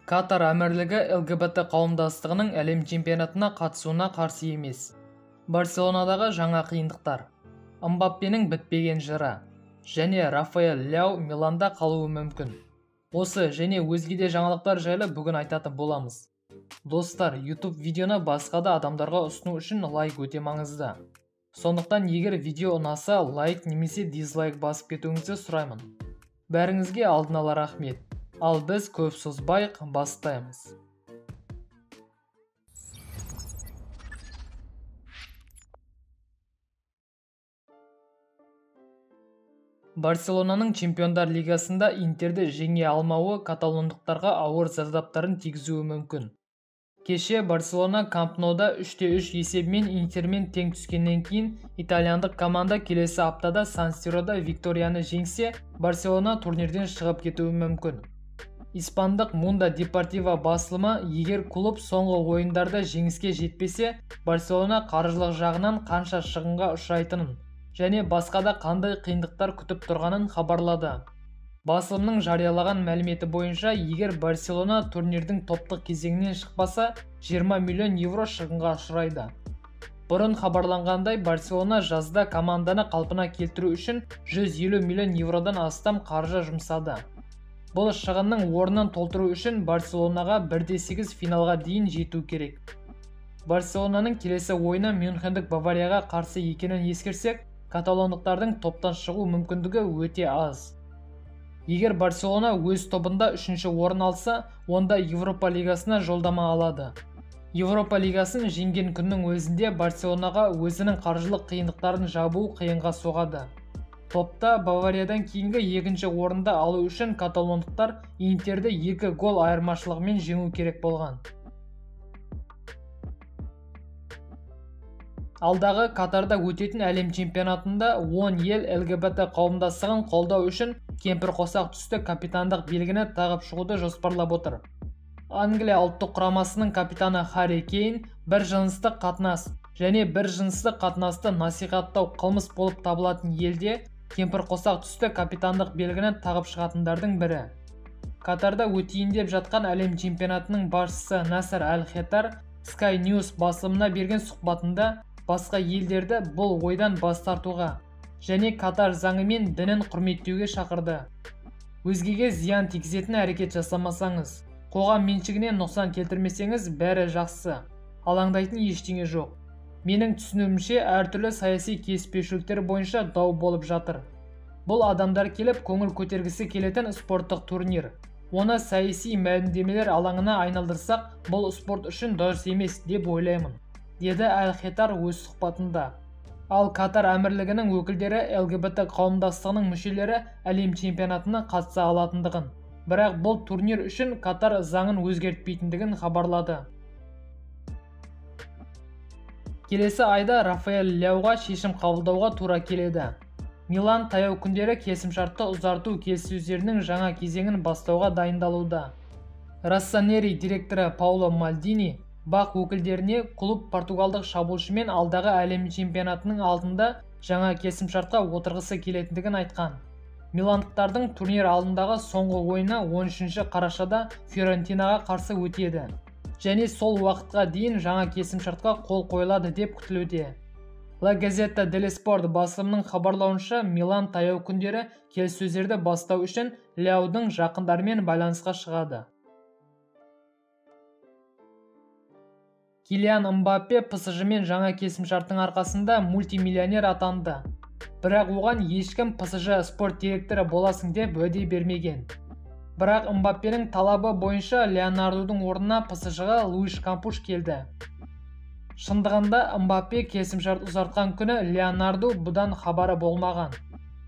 Катар әмірлігі ЛГБТ қауымдастығының әлем чемпионатына қатысуына қарсы емес. Барселонадағы жаңа қиындықтар, Мбаппенің бітпеген жыры және Рафаэль Ляо Миланда қалуы мүмкін. Осы және өзге де жаңалықтар жайлы бүгін айтатын боламыз. Достар, YouTube видеоны басқа да адамдарға ұсыну үшін лайк өте маңызды. Сондықтан егер видео ұнаса, лайк немесе дизлайк басып кетуіңізді сұраймын. Бәріңізге алдын ала рахмет. Ал біз көп созбайық, бастаймыз. Барселонаның Чемпиондар Лигасында Интерді жеңе алмауы каталондықтарға ауыр зардаптарын тигізуі мүмкін. Кеше Барселона Камп Ноуда 3-3 есебімен Интермен тең түскеннен кейін итальяндық команда келесі аптада Сан-Сирода Викторияны жеңсе, Барселона турнирден шығып кетуі мүмкін. Испандық Mundo Deportivo басылымы егер клуб соңғы ойындарда жеңіске жетпесе, Барселона қаржылық жағынан қанша шығынға ұшырайтынын және басқа да қандай қиындықтар күтіп тұрғанын хабарлады. Басылымның жариялаған мәліметі бойынша, егер Барселона турнирдің топтық кезеңінен шықпаса, 20 миллион евро шығынға ұшырайды. Бұрын хабарланғандай, Барселона жазда команданы қалпына келтіру үшін 150 миллион евродан астам қаржы жұмсады. Бұл шығынның орнын толтыру үшін Барселонаға 1-8 финалға дейін жету керек. Барселонаның келесі ойыны Мюнхендік Баварияға қарсы екенін ескерсек, каталондықтардың топтан шығу мүмкіндігі өте аз. Егер Барселона өз тобында 3-ші орын алса, онда Европа Лигасына жолдама алады. Европа Лигасын жеңген күннің өзінде Барселонаға өзінің қаржылық қиындықтарын жабу қиынға соғады. Топта Бавариядан кейінгі екінші орынды алу үшін каталондықтар Интерді 2 гол айырмашылығымен жеңу керек болған. Алдағы Катарда өтетін әлем чемпионатында 10 ел ЛГБТ қауымдастығын қолдау үшін кемпірқосақ түсті капитандық белгіні тағып шығуды жоспарлап отыр. Англия ұлттық құрамасының капитаны Харри Кейн бір жыныстық қатынас және бір жыныстық қатынасты насихаттау қылмыс болып табылатын елде кемпірқосақ түсті капитандық белгіні тағып шығатындардың бірі. Катарда өтейін деп жатқан әлем чемпионатының басшысы Насер Әл-Хетар Sky News басылымына берген сұхбатында басқа елдерді бұл ойдан бас тартуға және Катар заңы мен дінін құрметтеуге шақырды. Өзгеге зиян тигізетін әрекет жасамасаңыз, қоғам меншігіне нұқсан келтірмесеңіз, бәрі жақсы, алаңдайтын ештеңе жоқ. Менің түсінуімше, әртүрлі саяси келіспеушіліктер бойынша дау болып жатыр. Бұл адамдар келіп көңіл көтергісі келетін спорттық турнир. Оны саяси мәлімдемелер алаңына айналдырсақ, бұл спорт үшін дұрыс емес деп ойлаймын, деді Әл-Хетар өз сұхбатында. Ал Катар әмірлігінің өкілдері ЛГБТ қауымдастығының мүшелері әлем чемпионатына қатыса алатындығын, бірақ бұл турнир үшін Катар заңын өзгертпейтіндігін хабарлады. Келесі айда Рафаэль Ляоға шешім қабылдауға тура келеді. Милан таяу күндері келісімшартты ұзарту келіссөздерінің жаңа кезеңін бастауға дайындалуда. Россонери директоры Пауло Мальдини бақ өкілдеріне клуб португалдық шабуылшымен алдағы әлем чемпионатының алдында жаңа келісімшартқа отырғысы келетіндігін айтқан. Миландықтардың турнир алдындағы соңғы ойыны 13 қарашада Фиорентинаға қарсы өтеді. Және сол уақытқа дейін жаңа келісімшартқа қол қойылады деп күтілуде. La Gazzetta dello Sport басылымының хабарлауынша, Милан таяу күндері келіссөздерді бастау үшін Ляоудың жақындарымен байланысқа шығады. Килиан Мбаппе ПСЖ-мен жаңа келісімшарттың арқасында мультимиллионер атанды. Бірақ оған ешкім ПСЖ спорт директоры боласың деп уәде бермеген. Бірақ Мбаппенің талабы бойынша Леонардоның орнына ПСЖ-ға Луиш Кампуш келді. Шындығында Мбаппе келісімшарт ұзартқан күні Леонардо бұдан хабары болмаған.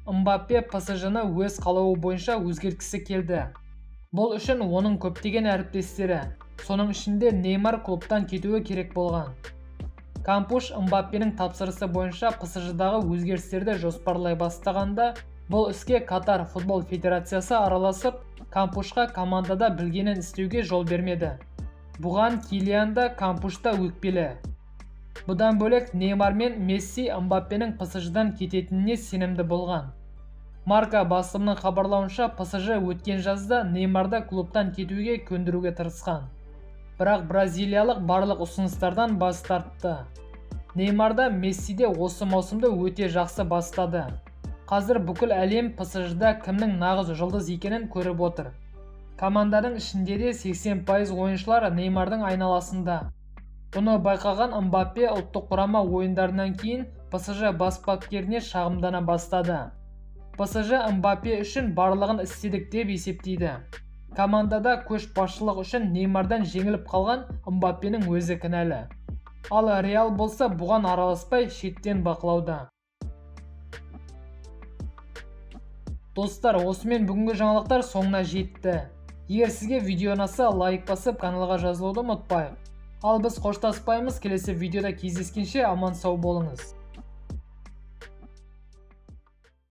Мбаппе ПСЖ-ны өз қалауы бойынша өзгерткісі келді. Бұл үшін оның көптеген әріптестері, соның ішінде Неймар клубтан кетуі керек болған. Кампуш Мбаппенің тапсырысы бойынша ПСЖ-дағы өзгерістерді жоспарлай бастағанда, бұл іске Катар футбол федерациясы араласып, Кампушқа командада білгенін істеуге жол бермеді. Бұған Килиан да, Кампуш та өкпелі. Бұдан бөлек Неймар мен Месси Мбаппенің ПСЖ-дан кететініне сенімді болған. Марка басылымының хабарлауынша, ПСЖ өткен жазда Неймарды клубтан кетуге көндіруге тырысқан. Бірақ бразилиялық барлық ұсыныстардан бас тартты. Неймар да Месси де осы маусымды өте жақсы бастады. Қазір бүкіл әлем ПСЖ-да кімнің нағыз жұлдыз екенін көріп отыр. Команданың ішінде де 80% ойыншылар Неймардың айналасында. Бұны байқаған Мбаппе ұлттық құрама ойындарынан кейін ПСЖ бас бапкеріне шағымдана бастады. ПСЖ Мбаппе үшін барлығын істедік деп есептейді. Командада көш басшылық үшін Неймардан жеңіліп қалған Мбаппенің өзі кінәлі. Ал Реал болса бұған араласпай шеттен бақылауда. Достар, осымен бүгінгі жаңалықтар соңына жетті. Егер сізге видео ұнаса, лайк басып, каналға жазылуды ұмытпайық. Ал біз қоштаспаймыз, келесі видеода кездескенше аман сау болыңыз.